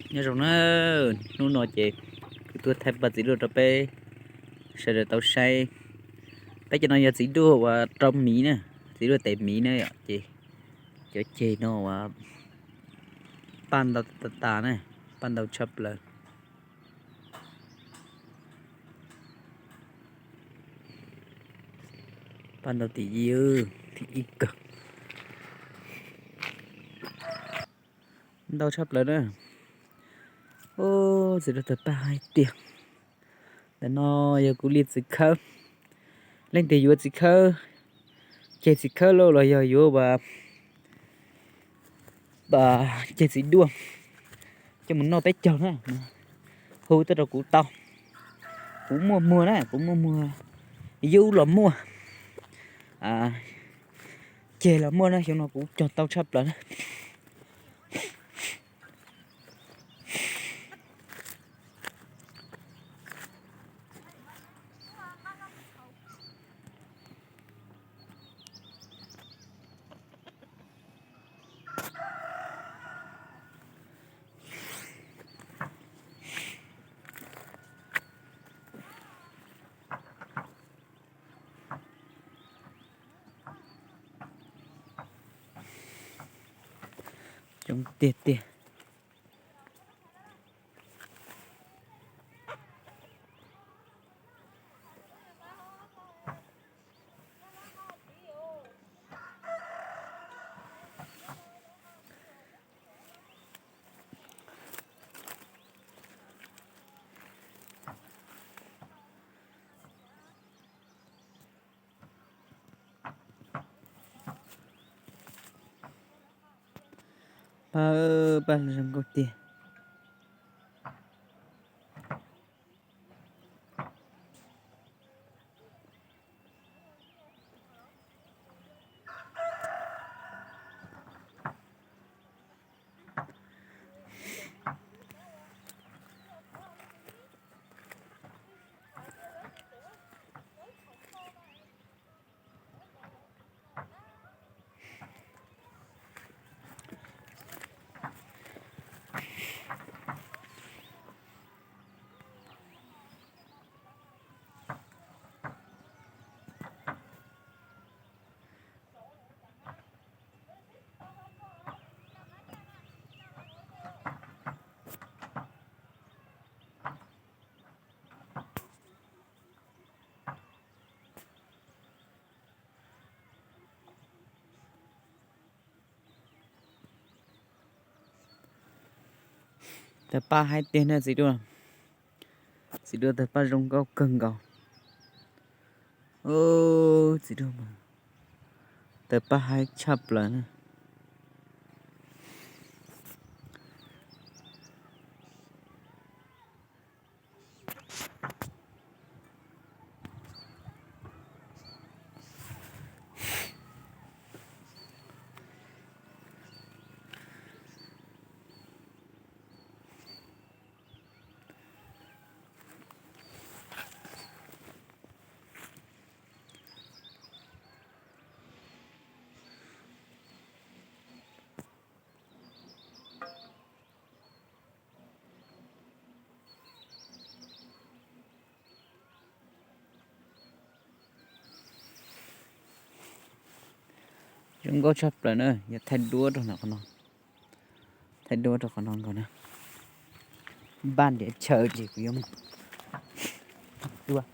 Nyob zoo na, hnub no ces kuv tuaj thaij paj txiv duaj rau peb sawv daws tau saib. Peb cov no yog txiv duaj uas rau miv na, txiv duaj tes miv na yom, ces cov ceg no uas paj ntau tas tas na, paj ntau tshaj plaws. Paj ntau tim ib, tim ib kawg. Ntau tshaj plaws na. Ub, txiv duaj tawg paj hais tiag. Ntawm no yog kuv li txiv khawb. Leej twg yuav txiv khawb, ceg txiv khawb lauj los yog yuav uas ceg txiv duaj coj mus noj peb caug na, hu tuaj rau kuv tau. Kuv muaj muag na, kuv muaj muag, yub los muaj, ceg los muaj na, xyoo no kuv cog tau tshaj plaws na. Coob tiag tiag. Paj, paj zoo nkauj tiag. Tawg paj haib tiag na txiv duaj. Txiv duaj tawg paj zoo nkauj kawg nkaus. Txiv duaj, tawg paj haib tshaj plaws na. Zoo nkauj tshaj plaws na, yog thaij duab rau qhov no, thaij duab rau qhov no nkaus na. Npaj nrhiav chaw ces kuv yuav mus duab.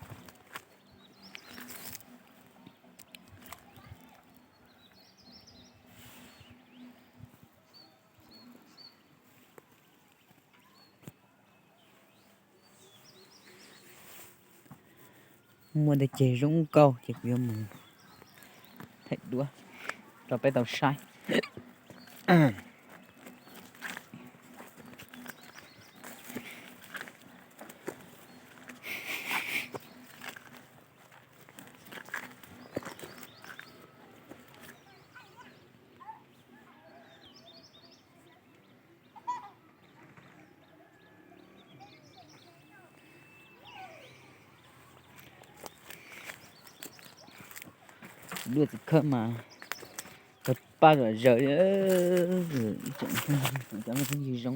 Muaj tej ceg zoo nkauj ces kuv yuav mus thaij duab rau peb tau saib. Duaj txiv khawb mas tawg paj zom zaws li. Ib tsoom phooj ywg zoo,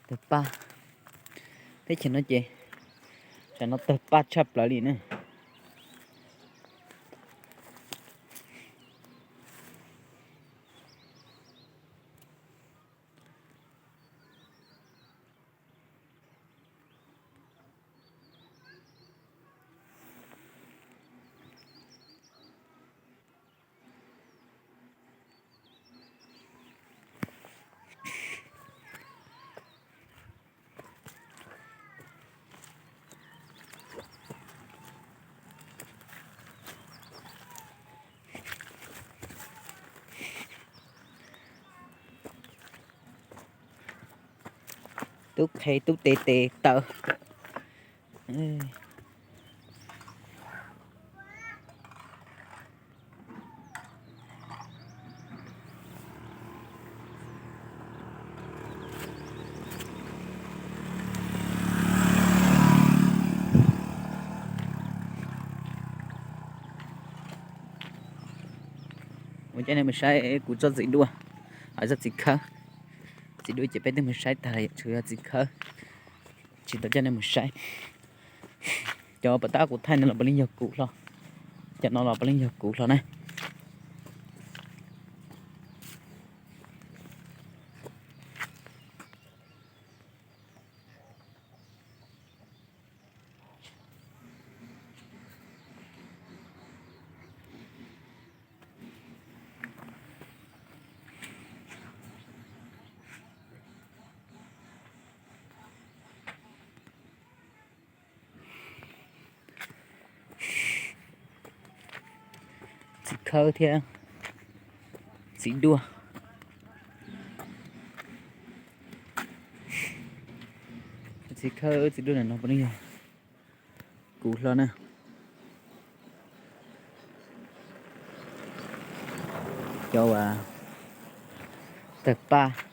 Tawg paj. Teb chaws no ces tam no tawg paj tshaj plaws li na. Tub qhe tub tes tes taw. Ua coj nej mus saib kuv tsob txiv duaj, tsob txiv khawb. Txiv duaj ces peb twb mus saib tag lawm, tshuav yog txiv khawb tsis tau coj nej mus saib. Cov pas tab kuv thaij no los puav leej yog kuv hlo, cov no los puav leej yog kuv hlo na. Txiv khawb thiab txiv duaj. Txiv khawb txiv duaj no puav leej yog kuv hlo na. Cov uas tawg paj